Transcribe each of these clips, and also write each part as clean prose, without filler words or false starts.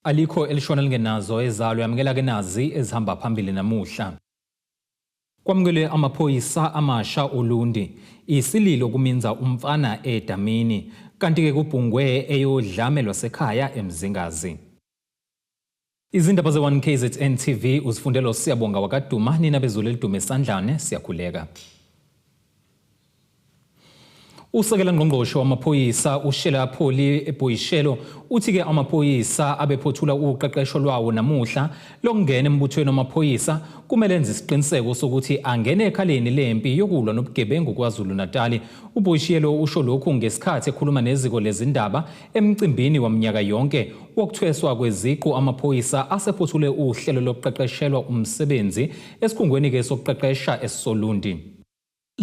Alikho elishona lingenazo ezalo yamukela ke nazi ezihamba phambili namuhla. Kwamukelwe amaphoyisa amasha oLundi. Isililo kuminza umfana edamini. Kanti-ke kubhungwe eyodlame lwasekhaya eMzingazi. Izindaba ze-1 KZN TV uzifundela uSiyabonga wakaDuma nina bezulu elidume esandlane siyakhuleka. Usekela ngqongqoshe wamaphoyisa uShela Pholi Boishelo uthi-ke amaphoyisa abephothula uqeqesho lwawo namuhla lokungena embuthweni wamaphoyisa kumele enze isiqiniseko sokuthi angene ekhaleni lempi yokulwa nobugebengu KwaZulu-Natali. UBoishelo usho lokhu ngesikhathi ekhuluma neziko lezindaba emcimbini waminyaka yonke wokuthweswa kweziqu amaphoyisa asephothule uhlelo lokuqeqeshelwa umsebenzi esikhungweni-ke sokuqeqesha esisoLundi.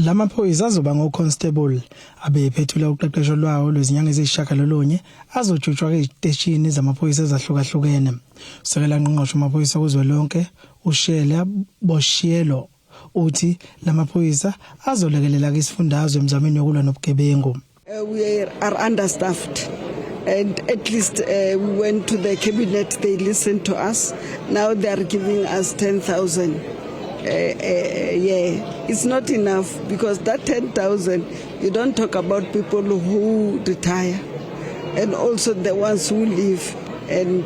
La maphoyisa azoba ngo-constable abephethula uqeqesho lwawo lwezinyanga eziyisishagalolunye azojutshwa eziteshini zamaphoyisa ezahlukahlukene. Usekela ngqongqoshe wamaphoyisa kuzwelonke uShela Boshielo uthi la maphoyisa azolekelela isifundazwe emzamweni yokulwa nobugebengu. We are understaffed and at least we went to the cabinet, they listened to us. Now they are giving us 10,000. Yeah, it's not enough because that 10,000, you don't talk about people who retire and also the ones who leave and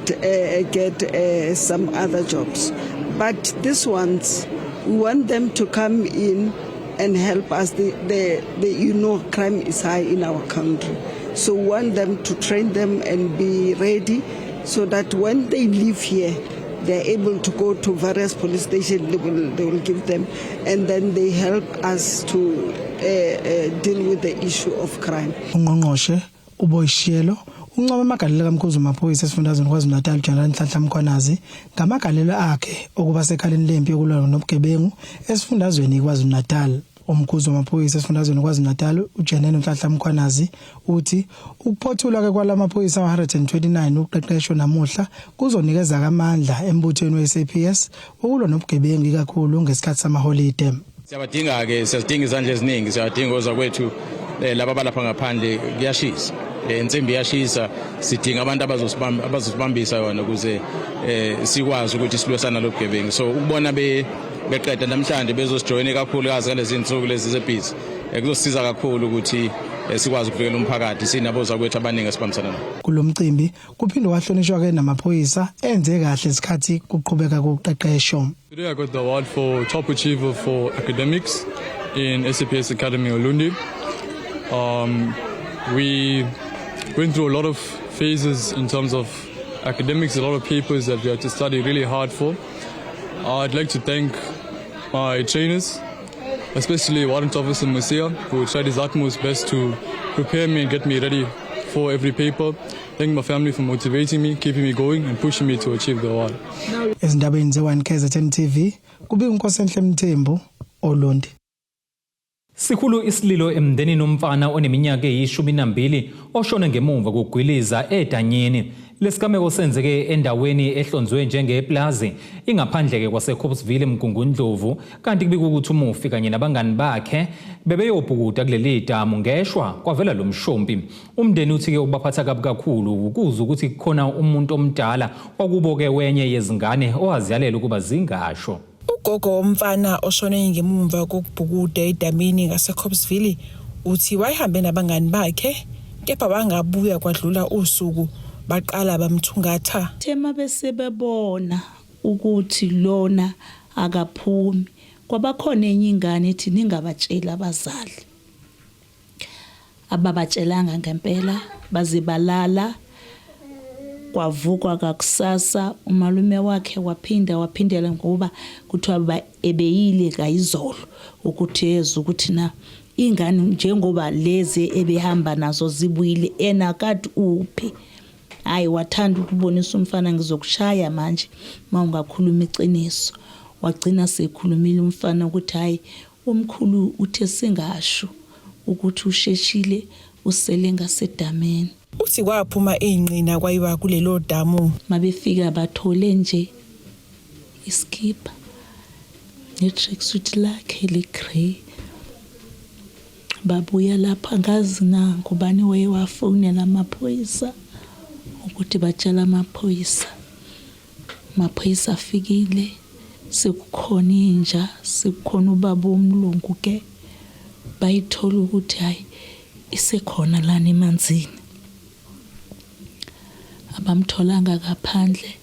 get some other jobs. But these ones, we want them to come in and help us. Crime is high in our country. So we want them to train them and be ready so that when they leave here, they're able to go to various police stations, they will give them, and then they help us to deal with the issue of crime. Ungqongqoshe uBoishielo uncoma amagalelo kaMkhuzi wamaphoyisa esifundazweni KwaZulu-Natal General Nhlanhla Mkhwanazi ngamagalelo akhe okuba sekhaleni lempi yokulwa nobugebengu esifundazweni KwaZulu-Natal. Umkhuzi wamaphoyisa esifundazweni KwaZulu-Natal uJenene Nhlanhla Mkhwanazi uthi ukuphothulwa ke kwalamaphoyisa 129 uqeqesho namuhla kuzonikeza amandla embuthweni we-SAPS ukulwa nobugebengu ikakhulu ngesikhathi samaholide. Siyabadinga ke, siyazidinga izandla eziningi, siyadinga ozakwethu laba balapha ngaphandle. Kuyashisa, insimbi iyashisa, sidinga abantu abazosibamba, abazosibambisa yona ukuze sikwazi ukuthi silwesana lobugebengu. So ukubona be beqeda namhlanje bezosijoyina kakhulukazi ngalezi insuku lezi zebhizi kuzosiza kakhulu ukuthi sikwazi ukuvikela umphakathi sinabo zakwethu abaningi esibambisana nabo. Kulomcimbi kuphinde kwahlonishwa ke namaphoyisa enze kahle isikhathi kuqhubeka kuqeqesho. Today I got the award for top achiever for academics in SAPS Academy Ulundi. We went through a lot of phases in terms of academics, a lot of papers that we had to study really hard for. I'd like to thank my trainers, especially Warrant Officer Musia, who tried his utmost best to prepare me and get me ready for every paper. Thank my family for motivating me, keeping me going, and pushing me to achieve the award. Ezindabeni ze-1 KZN TV kubika uNkosenhle Mthembu oLundi. Sikhulu isililo emndenini umfana oneminyaka eyi-12 oshone ngemuva kokugwiliza edanyeni. Lesigameko senzeke endaweni ehlonzwe njengeplazi ingaphandle-ke kwaseCopesville eMgungundlovu, kanti kubikwa ukuthi umufi kanye nabangani bakhe bebeyobhukuda kuleli damu, ngeshwa kwavela lo mshompi. Umndeni uthi-ke ukubaphatha kabi kakhulu ukuzwa ukuthi kukhona umuntu omdala wakubo-ke wenye yezingane owaziyalela ukuba zingasho. Ugogo womfana oshone ngemumva kokubhukuda edamini ngaseCopesville uthi wayehambe nabangani bakhe kepha bangabuya kwadlula usuku, baqala bamthungatha. Thema bese bebona ukuthi lona akaphumi, kwabakhona enye ingane ethi ningabatsheli abazali. Ababatshelanga ngempela, baze balala, kwavukwa kakusasa umalume wakhe waphinda waphindela ngoba kuthiwa ebeyile kayizolo ukuthi ezwe ukuthi na ingane njengoba lezi ebehamba nazo zibuyile ena kade uphi. Hayi, wathanda ukubonisa umfana, ngizokushaya manje uma ungakhuluma iqiniso. Wagcina sekhulumile umfana ukuthi hayi, umkhulu uthe singasho ukuthi usheshile usele ngasedameni. Uthi kwaphuma inqina kwayiwa kulelo damu. Mabefika bathole nje iskipa ne-tracksuit lakhe le-grey. Babuya lapha, ngazi na ngubani waye wafonela amaphoyisa ukuthi batshela amaphoyisa. Amaphoyisa afikile, sekukhona inja, sekukhona ubaba omlungu ke, bayithola ukuthi hayi isekhona lana emanzini. Abamtholanga ngaphandle,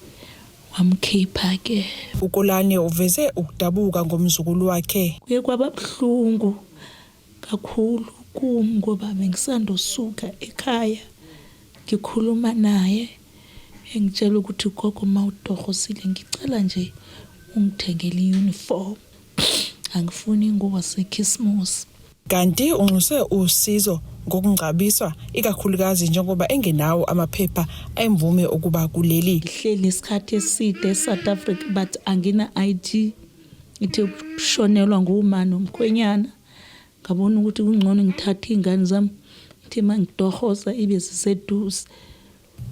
wamkhipha ke. UKolane uveze ukudabuka ngomzukulu wakhe. Kuye kwaba buhlungu kakhulu kum ngoba bengisandosuka ekhaya ngikhuluma naye engitshela ukuthi gogo mawutohosile ngicela nje ungithengele i-uniform, angifuni ingubo zekhisimusi. Kanti unxuse usizo ngokungcwabiswa ikakhulukazi njengoba engenawo amaphepha emvume ukuba kuleli. Ngihleli isikhathi eside eSouth Africa but angina ID. Ngithe ukushonelwa nguma nomkhwenyana ngabona ukuthi kungcono ngithathe iy'ngane zami ngithi uma ngitohoza ibe ziseduze.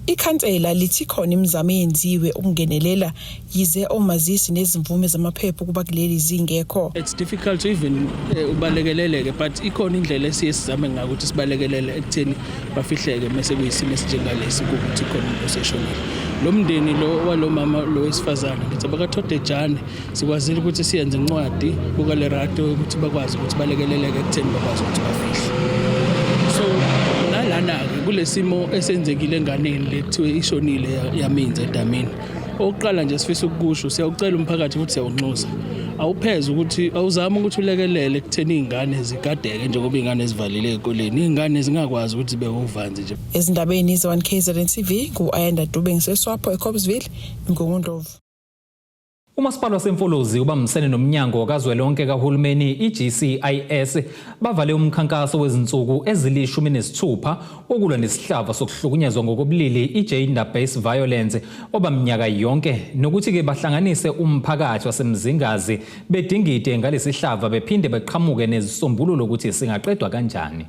Ikhansela lithi khona imizamo eyenziwe ukungenelela yize omazisi nezimvume zamaphepha ukuba kuleli zingekho. It's difficult to even ubalekeleleke, but ikhona indlela esiye sizame ngayo ukuthi sibalekelele ekutheni bafihleke mase kuyisimo esinjengalesi ukuthi khona umuntu oseshonile. Lo mndeni lo walo mama lo wesifazane ngithi abakathodejane sikwazile ukuthi siyenze incwadi kukaLerato ukuthi bakwazi ukuthi balekeleleke ekutheni bakwazi ukuthi bafihle. So nalana-ke kulesimo esenzekile enganeni le kuthiwe ishonile yaminza edamini. Okokuqala nje sifisa ukukusho, siyawucela umphakathi futhi siyawunxusa. Awupheze ukuthi awuzame ukuthi ulekelele ekutheni iy'ngane zigadeke njengoba iy'ngane zivalile ey'koleni. Iy'ngane zingakwazi ukuthi zibe uvanzi nje. Ezindabeni ze-1 KZN TV ngu-Ayanda Dube ngiseSwapho eCopesville, Mgungundlovu. Umasipala waseMfolozi ubambisene nomnyango kazwelonke kahulumeni iGCIS bavale umkhankaso wezinsuku ezili-16 wokulwa nesihlava sokuhlukunyezwa ngokobulili i-gender based violence obaminyaka yonke, nokuthi-ke bahlanganise umphakathi waseMzingazi bedingide ngalesihlava bephinde beqhamuke nezisombululo ukuthi singaqedwa kanjani.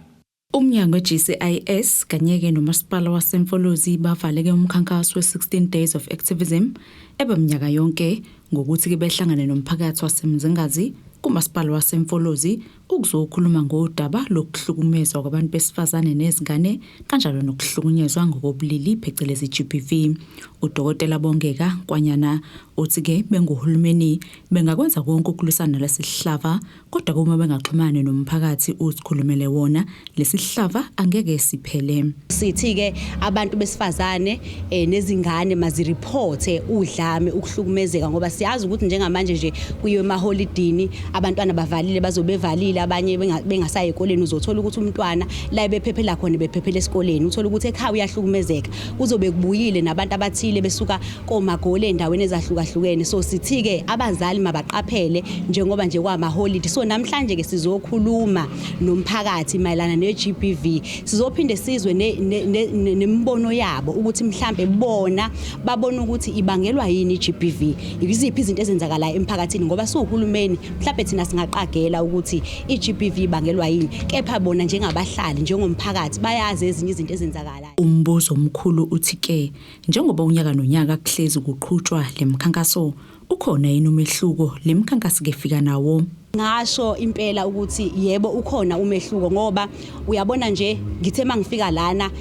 Umnyango we-GCIS kanye-ke nomasipala waseMfolozi bavaleke umkhankaso we-16 Days of Activism ebaminyaka yonke ngokuthi-ke behlangane nomphakathi waseMzingazi kumasipala waseMfolozi ukuzokhuluma ngodaba lokuhlukumezwa kwabantu besifazane nezingane kanjalo nokuhlukunyezwa ngokobulili phecelezi GBV. Udokotela Bongeka Nkwanyana uthi-ke benguhulumeni bengakwenza konke ukulwisana nalesi sihlava, kodwa uma bengaxhumani nomphakathi uzikhulumele wona, lesi sihlava angeke siphele. Sithi-ke abantu besifazane nezingane maziriphothe udlame, ukuhlukumezeka, ngoba siyazi ukuthi njengamanje nje kuyiwe emaholidini, abantwana bavalile, bazobe bevalile, abanye bengasayi ezikoleni. Uzothola ukuthi umntwana la bephephela khona bephephela esikoleni, uthola ukuthi ekhaya uyahlukumezeka, kuzobe kubuyile nabantu abathile besuka komagoli endaweni ezahlukahlukene. So sithi-ke abazali mabaqaphele njengoba nje kwamaholidi. So namhlanje-ke sizokhuluma nomphakathi mayelana ne-GBV, sizophinde sizwe nemibono yabo ukuthi mhlambe bona babona ukuthi ibangelwa yini i-GBV, iziphi izinto ezenzakalayo emphakathini, ngoba siwuhulumeni mhlambe thina singaqagela ukuthi i-GBV ibangelwa yini, kepha bona njengabahlali njengomphakathi bayazi ezinye izinto ezenzakalayo. Umbuzo omkhulu uthi ke njengoba unyaka nonyaka kuhlezi kuqhutshwa lemkhankaso, ukhona yini umehluko lemkhankaso ke fika nawo? Ngasho impela ukuthi yebo ukhona umehluko, ngoba uyabona nje ngithe mangifika lana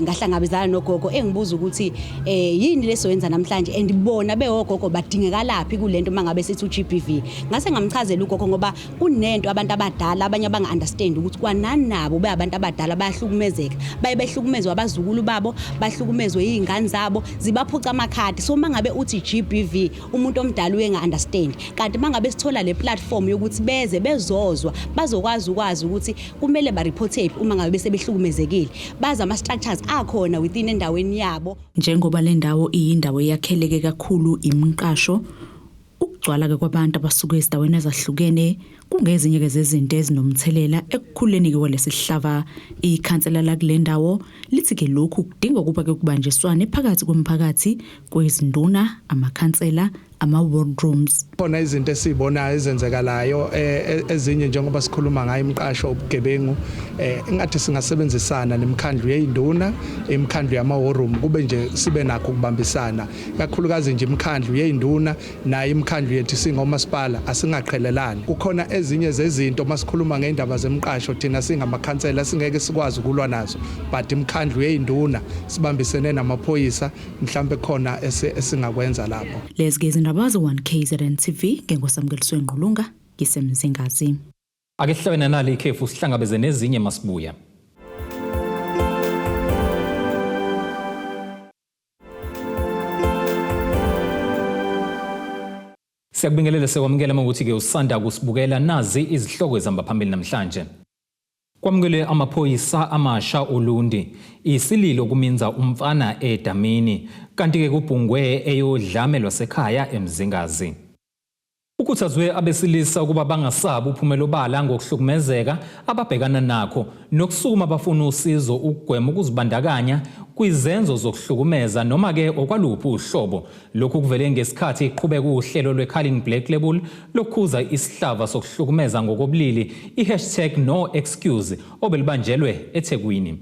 ngahlangabezana nogogo engibuza ukuthi yini lesoyenza namhlanje, and bona bewogogo badingekalaphi kulento mangabe sithi uGBV. Ngase ngamchazela ugogo ngoba kunento abantu abadala abanye abanga understand ukuthi kwananabo beyabantu abadala bayahlukumezeka, baye behlukumezwa abazukulu babo, bahlukumezwe izingane zabo, zibaphuca amakhadi. So mangabe uthi GBV umuntu omdala uye nga understand, kanti mangabe sithola le platform yokuthi beze bezozwa bazokwazi ukwazi ukuthi kumele ba report phi uma ngabe bese behlukumezekile, bazi ama structures akhona within endaweni yabo. Njengoba le ndawo iyindawo eyakheleke kakhulu imiqasho, ukugcwala ke kwabantu abasuka ezindaweni ezahlukene kungezinye ke zezinto ezinomthelela ekukhuleni ke kwalesi sihlava. Ikhansela la kule ndawo lithi ke lokhu kudinga ukuba ke kubanjiswane phakathi komphakathi, kwezinduna, amakhansela, ama-war rooms. Khona izinto esizibonayo ezenzekalayo ezinye njengoba sikhuluma ngayo imqasho, ubugebengu, engathi singasebenzisana nemikhandlu yezinduna, imikhandlu yama-war room, kube nje sibe nakho ukubambisana, kakhulukazi nje imikhandlu yezinduna nayo imikhandlu yethu singomasipala, asingaqhelelani. Kukhona ezinye zezinto masikhuluma ngeindaba zemqasho thina singamakhansela singeke sikwazi ukulwa nazo, but imikhandlu yezinduna sibambisene namaphoyisa mhlambe khona esingakwenza lapho. Lezi ke izindaba ze-1 KZN TV ngengosamukeliswe Ngqulunga ngisemzingazi. Ake sihlabene nali ikhefu sihlangabeze nezinye masibuya. Siyakubingelela sekwamukela ukuthi-ke usanda kusibukela, nazi izihloko ezihamba phambili namhlanje. Kwamukelwe amaphoyisa amasha Ulundi, isililo kuminza umfana edamini, kanti-ke kubhungwe eyodlame lwasekhaya eMzingazi. Ukhuthazwe abesilisa ukuba bangasabi uphumela obala ngokuhlukumezeka ababhekana nakho nokusukuma bafuna usizo ukugwema ukuzibandakanya kwizenzo zokuhlukumeza noma-ke okwaluphi uhlobo. Lokhu kuvele ngesikhathi iqhubeka uhlelo lwe-Carling Black Label lokukhuza isihlava sokuhlukumeza ngokobulili, i-hashtag no excuse, obelibanjelwe eThekwini.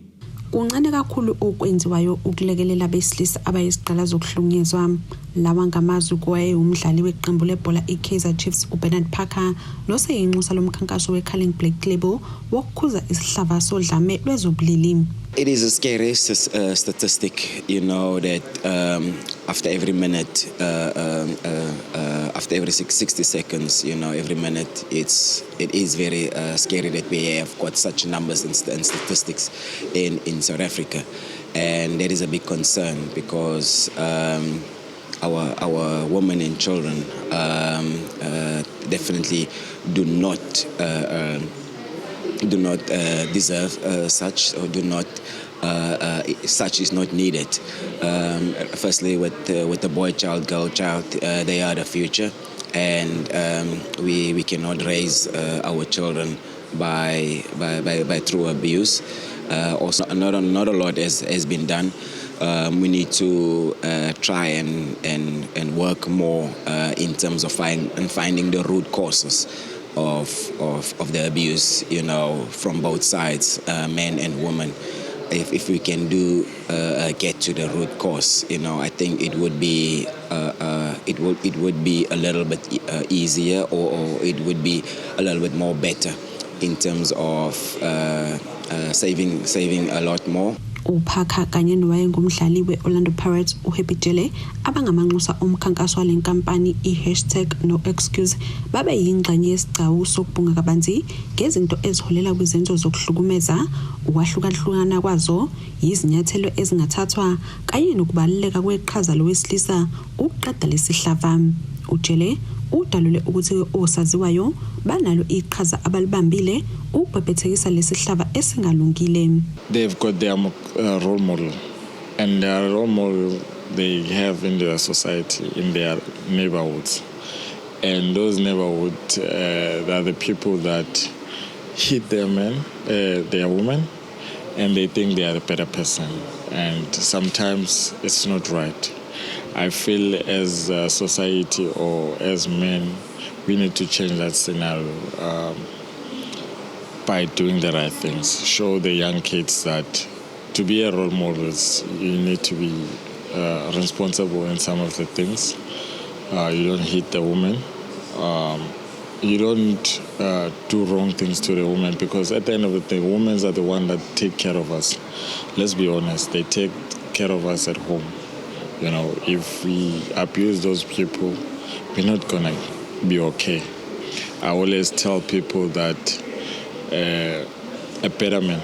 Kuncane kakhulu okwenziwayo ukulekelela abesilisa abayizigqila zokuhlukunyezwa. Lawa ngamazwi kowayewumdlali weqembu lebhola i-Kaizer Chiefs uBernard Parker noseyinxusa lomkhankaso we-Carling Black Label wokukhuza isihlava sodlame lwezobulili. It is a scary statistic, that after every minute, after every 60 seconds, every minute, it is very scary that we have got such numbers and statistics in South Africa. And that is a big concern because our women and children definitely do not deserve such or do not such is not needed. Firstly, with the boy child, girl child, they are the future, and we cannot raise our children by through abuse. Also, not a lot has been done. We need to try and work more in terms of finding the root causes of the abuse, from both sides, men and women. If we can do get to the root cause, I think it would be a little bit easier, or it would be a little bit more better in terms of saving a lot more. uParker kanye nowayengumdlali we-Orlando Pirates uHappy Jele abangamanxusa omkhankaso wale nkampani i-hashtag no excuse babe yingxenye yesigcawu sokubhunga kabanzi ngezinto eziholela kwizenzo zokuhlukumeza, ukwahlukahlukana kwazo, izinyathelo ezingathathwa kanye nokubaluleka kweqhaza lowesilisa ukuqeda lesihlava. uJele udalule ukuthi osaziwayo banalo iqhaza abalibambile ukubhebhethekisa lesihlava esingalungile. They've got their role model, and their role model they have in their society, in their neighborhoods, and those neighborhoods, they are the people that hit their men, their women, and they think they are a better person, and sometimes it's not right. I feel as a society or as men, we need to change that scenario by doing the right things. Show the young kids that to be a role model, you need to be responsible in some of the things. You don't hit the woman. You don't do wrong things to the woman because at the end of the day, women are the one that take care of us. Let's be honest, they take care of us at home. If we abuse those people, we're not gonna be okay. I always tell people that a better man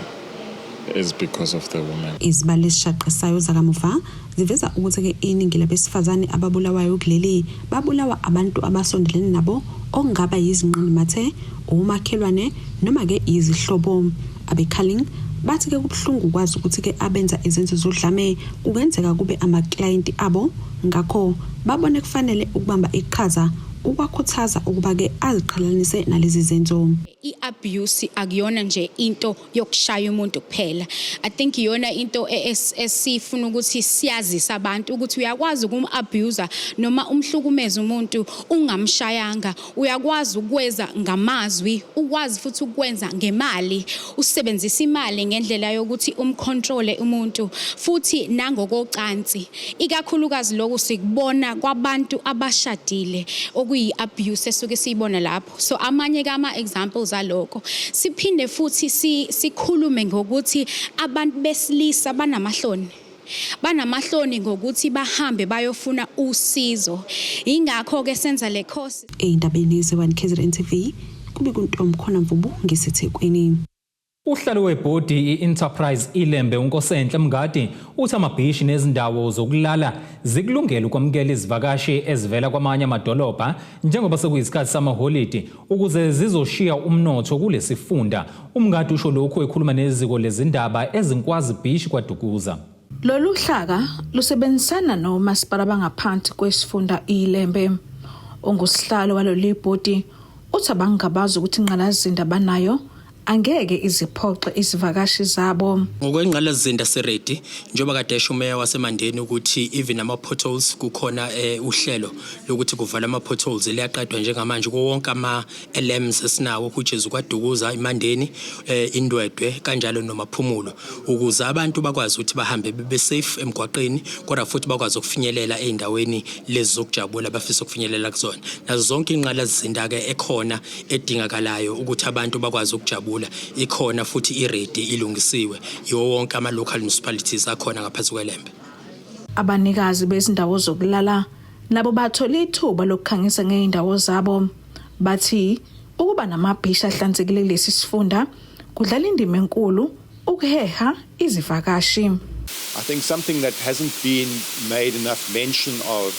is because of the woman. Izibalo ezishaqisayo zakamuva ziveza ukuthi-ke iningi labesifazane ababulawayo kuleli babulawa abantu abasondelene nabo, okungaba yizinqandimathe, umakhelwane noma-ke izihlobo. Abe-Carling bathi-ke kubuhlungu ukwazi ukuthi-ke abenza izenzo zodlame kungenzeka kube amaklayenti abo, ngakho babone kufanele ukubamba iqhaza. Ukwakhuthaza ukuba-ke aziqhelanise nalezi zenzo. I-abuse akuyona nje into yokushaya umuntu kuphela. I think iyona into esifuna ukuthi siyazise abantu ukuthi uyakwazi ukum-abuser noma umhlukumeze umuntu ungamshayanga. Uyakwazi ukwenza ngamazwi, ukwazi futhi ukwenza ngemali, usebenzisa imali ngendlela yokuthi umcontrole umuntu, futhi nangokocansi. Ikakhulukazi lokhu sikubona kwabantu abashadile, okuyi-abuse esuke siyibona lapho. So amanye kama-examples alokho, siphinde futhi sikhulume ngokuthi abantu besilisa banamahloni ngokuthi bahambe bayofuna usizo. Ingakho-ke senza le course. Ey'ndabeni ze-1 KZN TV, kube kuNtomkhona Mvubu ngiseThekwini. Uhlalo webhodi i-Enterprise Ilembe uNkosenhle Mngadi uthi amabhishi nezindawo zokulala zikulungele ukwamukela izivakashi ezivela kwamanye amadolobha njengoba sekuyisikhathi samaholidi ukuze zizoshiya umnotho kulesifunda. UMngadi usho lokhu ekhuluma neziko lezindaba ezinkwazi Beach kwaDukuza. Lolu hlaka lusebenzisana nomasipala bangaphansi kwesifunda iLembe. Ongusihlalo walolu bhodi uthi abangabazi ukuthi ingqalasizinda banayo angeke iziphoxe izivakashi zabo. Ngokwengqalasizinda siready, njengoba kade esho umeya waseMandeni ukuthi even ama-potholes kukhona uhlelo lokuthi kuvalwe ama-potholes, liyaqedwa njengamanje kuwo wonke ama-LMs esinawo, which is kwaDukuza, iMandeni, iNdwedwe kanjalo noMaphumulo, ukuze abantu bakwazi ukuthi bahambe bebe safe emgwaqeni, kodwa futhi bakwazi ukufinyelela ey'ndaweni lezi zokujabula abafisa ukufinyelela kuzona. Nazo zonke ingqalasizinda-ke ekhona edingakalayo ukuthi abantu bakwazi ukujabula ikhona, futhi iready, ilungisiwe yiwo wonke ama-local municipalities akhona ngaphansi kweLembe. Abanikazi bezindawo zokulala nabo bathola ithuba lokukhangisa ngey'ndawo zabo. Bathi ukuba namabhishi ahlanzekile kulesi sifunda kudlala indima enkulu ukuheha izivakashi. I think something that hasn't been made enough mention of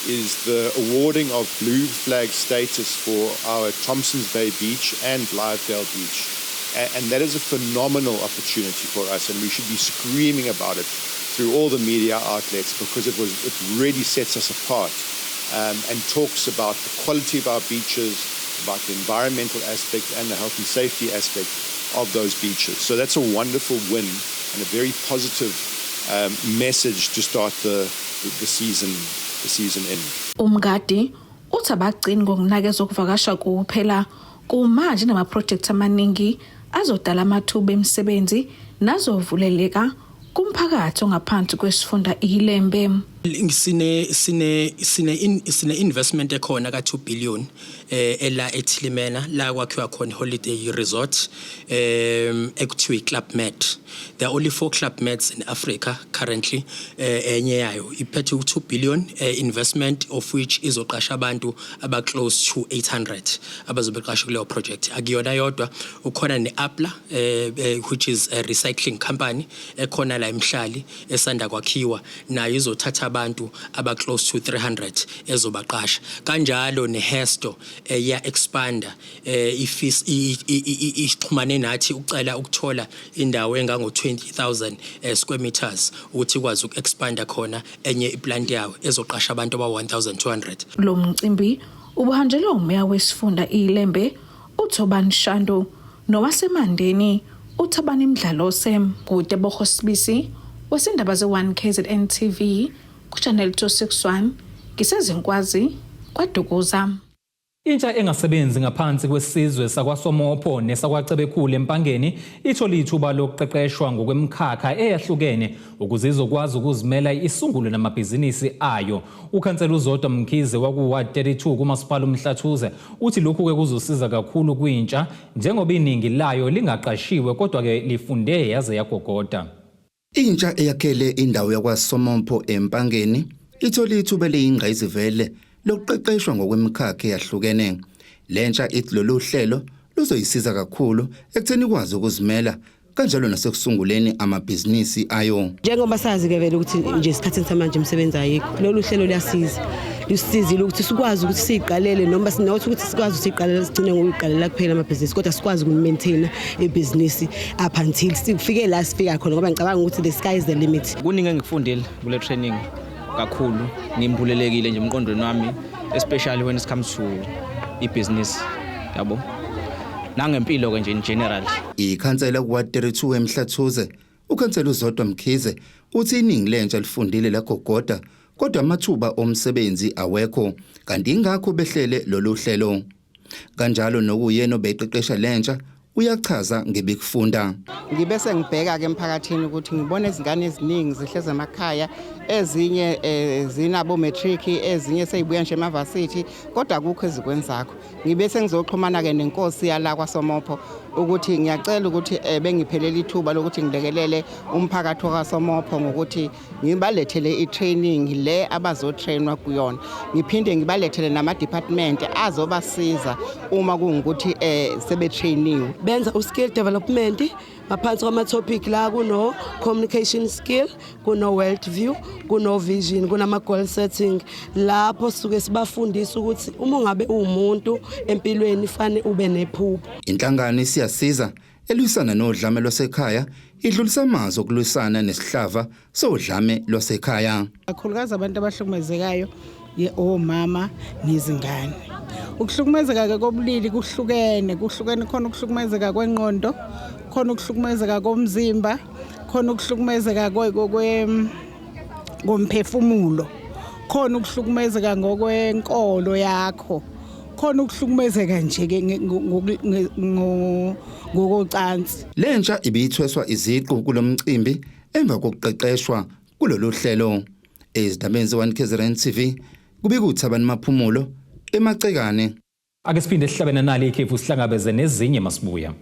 is the awarding of blue flag status for our Thompson's Bay Beach and Blythedale Beach. And that is a phenomenal opportunity for us, and we should be screaming about it through all the media outlets, because it really sets us apart and talks about the quality of our beaches, about the environmental aspect and the health and safety aspect of those beaches. So that's a wonderful win and a very positive message to start the season in. Umngadi uthi abagcini ngokunakeza ukuvakasha kuphela, kumanje namaprojekthi amaningi azodala amathuba emisebenzi nazovuleleka kumphakathi ongaphansi kwesifunda iLembe. Sine investment ekhona ka 2 billion ela eThilimena, la kwakhiwa khona holiday resort ekuthiwa iClub Med. There are only four Club Meds in Africa currently. Enye yayo iphethe u2 billion investment, of which izoqasha abantu aba close to 800 abazobe qashwe kuleyo project. Akuyona yodwa, ukhona neApla, which is a recycling company ekhona la eMhlali esanda kwakhiwa, nayo izothatha abantu aba close to 300 ezobaqasha. Kanjalo neHesto iya expanda, ifis ixhumane nathi ucela ukuthola indawo engango 20,000 square meters ukuthi ikwazi ukuexpanda khona enye iplant yawo ezoqasha abantu aba 1200. Lo mcimbi ubuhanjelwe umeya wesifunda iLembe uThobani Shandu nowaseMandeni uThabani Mdlalose. Kuteboho Sibisi wesindaba ze-1 KZN TV ku-Channel 261, ngisezinkwazi kwaDukuza. Intsha engasebenzi ngaphansi kwesizwe sakwaSomopho nesakwaCebekhulu eMpangeni ithola ithuba lokuqeqeshwa ngokwemkhakha eyahlukene ukuze izokwazi ukuzimela, isungule namabhizinisi ayo. Ukhansela uZodwa Mkhize waku-Ward 32 kumasipala uMhlathuze uthi lokhu-ke kuzosiza kakhulu kwintsha njengoba iningi layo lingaqashiwe, kodwa-ke lifunde yaze yagogoda. Intsha eyakhele indawo yakwaSomopho eMpangeni ithola ithuba eliyingqayizivele lokuqeqeshwa ngokwemikhakha eyahlukene. Lentsha ithi lolu hlelo luzoyisiza kakhulu ekutheni ikwazi ukuzimela kanjalo nasekusunguleni amabhizinisi ayo. Njengoba sazi-ke vele ukuthi nje esikhathini samanje imisebenzi ayikho, lolu hlelo luyasiza, lusizile ukuthi sikwazi ukuthi siyiqalele, noma not ukuthi sikwazi ukuthi siyiqalele, sigcine ngokuyiqalela kuphela amabhizinisi, kodwa sikwazi ukumaintaina ibhizinisi up until sifike la sifika khona, ngoba ngicabanga ukuthi the sky is the limit. Kuningi engikufundile kule training. Kakhulu ngimbulelekile nje emqondweni wami, especially when it comes to i-business, yabo, nangempilo ke nje in general. Ikhansela ku-Ward 32 eMhlathuze, ukhansela uZodwa Mkhize, uthi iningi lentsha lifundile lagogoda, kodwa amathuba omsebenzi awekho, kanti ingakho behlele lolu hlelo. Kanjalo nokuyena obeqeqesha lentsha uyachaza ngebikufunda. Ngibe sengibheka ke emphakathini ukuthi ngibona izingane eziningi zihleze emakhaya, ezinye zinabo matric, ezinye seyibuya nje emavasithi, kodwa akukho ezikwenzakho. Ngibe sengizoxhumana ke nenkosi yala kwaSomopho ukuthi ngiyacela ukuthi bengiphelele ithuba lokuthi ngilekelele umphakathi wakwaSomopho ngokuthi ngibalethele i-training le abazotrainwa kuyona, ngiphinde ngibalethele nama-department azobasiza uma kungukuthi sebetrainiwe. Benza u-skill development ngaphansi kwama-topic la kuno-communication skill, kuno-world view, kuno-vision, kunama-goal setting, lapho sisuke sibafundisa ukuthi uma ungabe uwumuntu empilweni fane ube nephupho. Inhlangano iSiyasiza elwisana nodlame lwasekhaya idlulisa amazwi okulwisana nesihlava sodlame lwasekhaya. Kakhulukazi abantu abahlukumezekayo omama nezingane. Ukuhlukumezeka ke kobulili kuhlukene, kuhlukene, khona ukuhlukumezeka kwengqondo, khona ukuhlukumezeka komzimba, khona ukuhlukumezeka komphefumulo, khona ukuhlukumezeka ngokwenkolo yakho, khona ukuhlukumezeka nje ke ngokocansi. Lentsha ibiyithweswa iziqu kulomcimbi emva kokuqeqeshwa kulolu hlelo. Ezindabeni ze-1 KZN TV, kubika uThabani Maphumulo eMacekane. Ake siphinde sihlabe nanali ikhefu, sihlangabeze nezinye masibuya.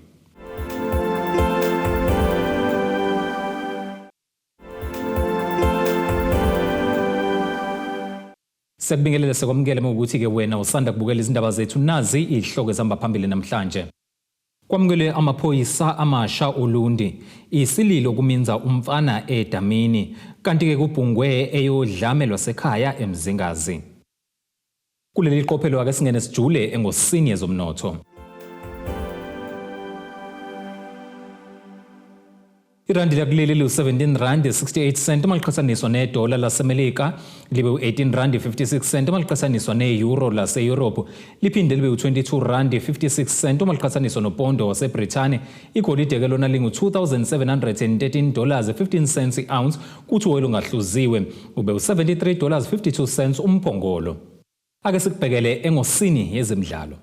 Siyakubingelela, sekwamukele ukuthi-ke wena usanda kubukela izindaba zethu. Nazi izihloko ezihamba phambili namhlanje. Kwamukelwe amaphoyisa amasha Ulundi. Isililo kuminza umfana edamini. Kanti-ke kubhungwe eyodlame lwasekhaya eMzingazi. Kuleli qophelo ake singene sijule engosini yezomnotho. Irandi lakuleli liwu-17 rand 68 cent uma liqhathaniswa nedola laseMelika, libe u-18 rand 56 cent uma liqhathaniswa ne-euro lase-Europe, liphinde libe u-22 rand 56 cent uma liqhathaniswa nopondo waseBrithani. Igolide-ke lona lingu-2713 dollars 15 cents i-ounce, kuthi uwoyela ongahluziwe ube u-73 dollars 52 cents umphongolo. Ake sikubhekele engosini yezemidlalo.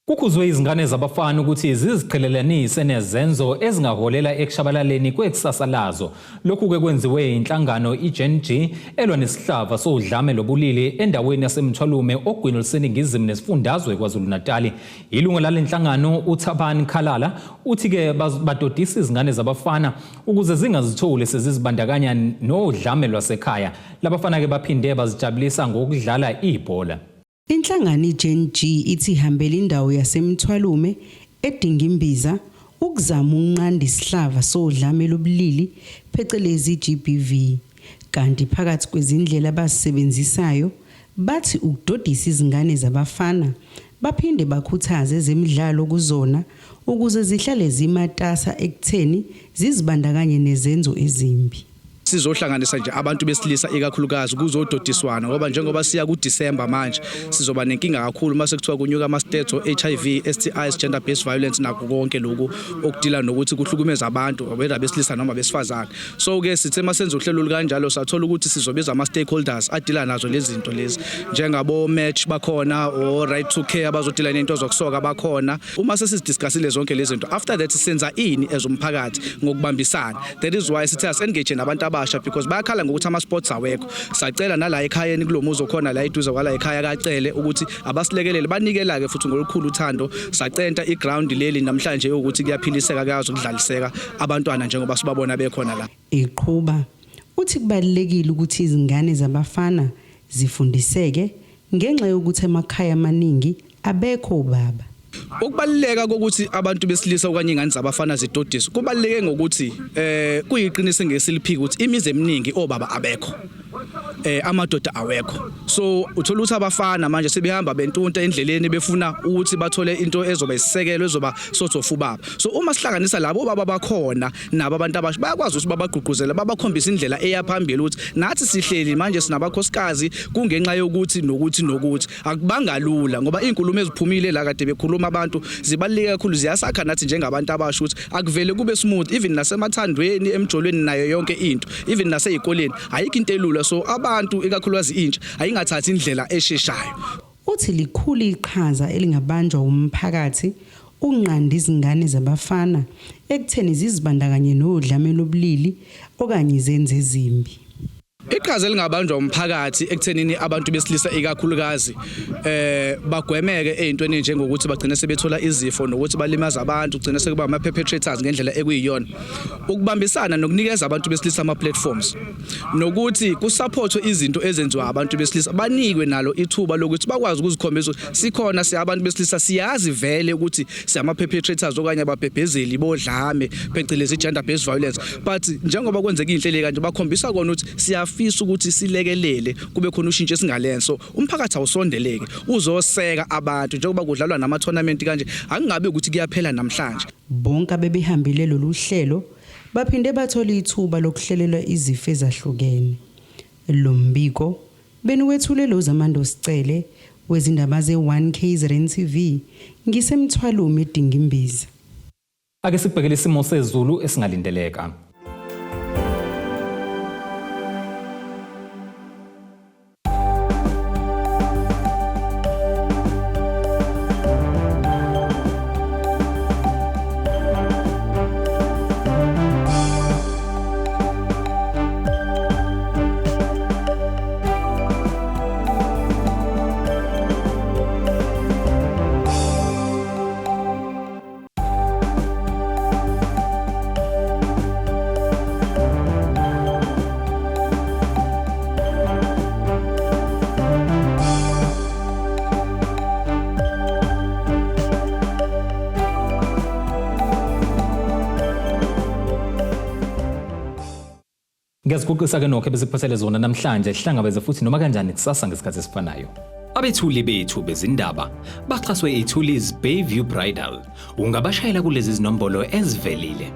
Kukhuzwe izingane zabafana ukuthi ziziqhelelanise nezenzo ezingaholela ekushabalaleni kwekusasa lazo. Lokhu-ke kwenziwe inhlangano iGen G elwa nesihlava sodlame lobulili endaweni yaseMthwalume ogwini oluseningizimu nesifundazwe KwaZulu-Natali. Ilungu lale nhlangano uThabani Khalala uthi-ke badodisa izingane zabafana ukuze zingazitholi sezizibandakanya nodlame lwasekhaya. Labafana-ke baphinde bazijabulisa ngokudlala ibhola. Inhlangano iGen G ithi ihambela indawo yaseMthwalume eDingimbiza ukuzama ukunqanda isihlava sodlame lobulili, phecelezi GBV. Kanti phakathi kwezindlela abazisebenzisayo, bathi ukudodisa izingane zabafana, baphinde bakhuthaze ezemidlalo kuzona ukuze zihlale zimatasa ekutheni zizibandakanye nezenzo ezimbi. Sizohlanganisa nje abantu besilisa ikakhulukazi kuzododiswana, ngoba njengoba siya kuDisemba manje sizoba nenkinga kakhulu mase kuthiwa kunyuka ama-stats o-HIV, STIs, gender based violence nakho konke lokhu okudila nokuthi kuhlukumeza abantu, whether besilisa noma besifazane. So ke sithe masenza uhlelo olukanjalo sathola ukuthi sizobiza ama-stakeholders adila nazo lezi zinto lezi, njengabo match bakhona, o right to care abazodila nento zokusoka bakhona. Uma sesizidiscussile zonke lezi zinto, after that senza ini as umphakathi ngokubambisana? That is why sithe asi-engage nabantu abasha, because bayakhala ngokuthi ama-sports awekho. Sacela nala ekhayeni kulo muzi okhona la eduze kwala ekhaya kacele ukuthi abasilekelele, banikela-ke futhi ngolukhulu uthando, sacenta iground leli namhlanje ukuthi kuyaphiliseka, kuyazi ukudlaliseka abantwana njengoba sibabona bekhona la. Eqhuba uthi kubalulekile ukuthi izingane zabafana zifundiseke ngenxa yokuthi emakhaya amaningi abekho ubaba. Ukubaluleka kokuthi abantu besilisa okanye ingane zabafana zidodiswe kubaluleke ngokuthi kuyiqiniso engesiliphika ukuthi imizi eminingi obaba abekho. Amadoda awekho, so uthola ukuthi abafana manje sebehamba bentunta endleleni, befuna ukuthi bathole into ezoba isisekelo, ezoba sort of ubaba. So uma sihlanganisa labo baba bakhona nabo abantu abasha, bayakwazi ukuthi babagqugquzele, babakhombisa indlela eya phambili, ukuthi nathi sihleli manje sinabakhosikazi kungenxa yokuthi nokuthi nokuthi. Akubanga lula, ngoba izinkulumo eziphumile la kade bekhuluma abantu zibaluleke kakhulu, ziyasakha nathi njengabantu abasha, ukuthi akuvele kube smooth, even nasemathandweni, emjolweni, nayo yonke into, even nasezikoleni, ayikho into elula. So abantu, ikakhulukazi intsha, ayingathathi indlela esheshayo. Uthi likhulu iqhaza elingabanjwa umphakathi ukunqanda izingane zabafana ekutheni zizibandakanye nodlame lobulili okanye izenzo ezimbi. Iqhaza elingabanjwa umphakathi ekuthenini abantu besilisa ikakhulukazi bagwemeke ezintweni njengokuthi bagcine sebethola izifo nokuthi balimaza abantu, kugcine sekuba ama perpetrators ngendlela ekuyiyona, ukubambisana nokunikeza abantu besilisa ama platforms, nokuthi kusupportwe izinto ezenziwa abantu besilisa, banikwe nalo ithuba lokuthi bakwazi ukuzikhombisa ukuthi sikhona, siyabantu besilisa, siyazi vele ukuthi siyama perpetrators okanye ababhebhezeli bodlame, phecelezi gender based violence, but njengoba kwenzeka inhlelo kanje, bakhombisa kona ukuthi siyafisa ukuthi silekelele, kube khona ushintsho esingalenza. So umphakathi awusondeleke uzoseka abantu njengoba kudlalwa nama tournament kanje, akungabi ukuthi kuyaphela namhlanje. Bonke abebehambile lolu hlelo baphinde bathola ithuba lokuhlelelwa izifo ezahlukene. Lo mbiko beniwethule lo Zamando Sicele wezindaba ze-1 KZN TV, ngisemthwalume eDingimbiza. Ake sikubhekele isimo sezulu esingalindeleka. Ngiyaziguqisa ke nokho ebesiphathele zona namhlanje, sihlangabeze futhi noma kanjani kusasa ngesikhathi esifanayo. Abethuli bethu bezindaba baxhaswe iThulis Bayview Bridal. Ungabashayela kulezi zinombolo ezivelile.